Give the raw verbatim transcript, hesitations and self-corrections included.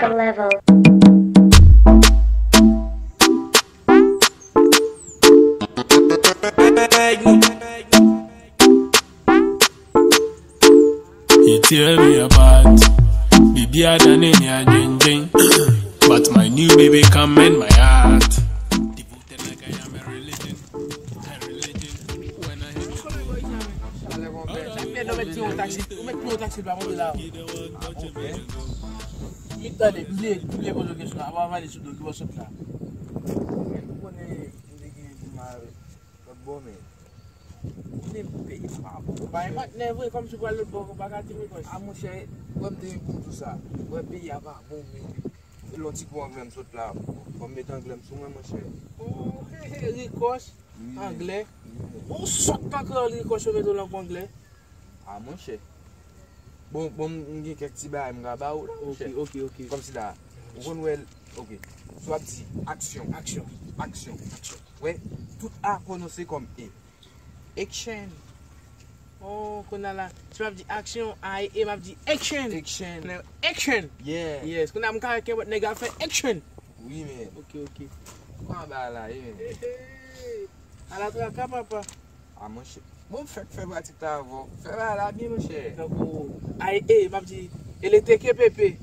Next level. You tear me apart. Baby, I done in your ding ding. But my new baby come in my heart. Ou mèt pran yon taksi, ou mèt pran yon taksi pa monte la. Mi tande, m bliye, m bliye poze w kesyon la. Avan valiz sou do, ki bò sot la? Ou konnen m te gen pou m al lòt bò, men konnen peyi a pa bon. Ou pa gen patnè vre, kòmsi w pral lòt bò, ou pa ka di m kòs. A monchè, wè m te gen pou m di w sa. Wè peyi a pa bon, men lè w ti kou anglè m sot la, fò m met anglè m sou mwen, monchè. Oh, he, he, Rikòs, anglè. Ou sot nan kreyòl, Rikòs, yo mete w nan kou anglè. A monchè. Bon, bon, m gen kèk ti bagay m ka ba ou la, monchè. Ok, ok, ok. Kòmsi la, ou konn wè, ok. Si w ap di aksyon. Aksyon. Aksyon. Aksyon. Wè, tout A pwononse kòm E. Action. Oh, kounye a la, si m ap di aksyon, A E, m ap di action. Action. Kounye a, action. Yeah. Yes, kounye a m ka wè kèpòt nèg ap fè action. Wi, men. Ok, ok. Kòman bagay la ye, men? He, he. Ala traka, papa. A monchè. Bon, m fèk fè pratik la avè w. Fè bagay la byen, monchè. Tankou, A E, m ap di, ele teke pepe.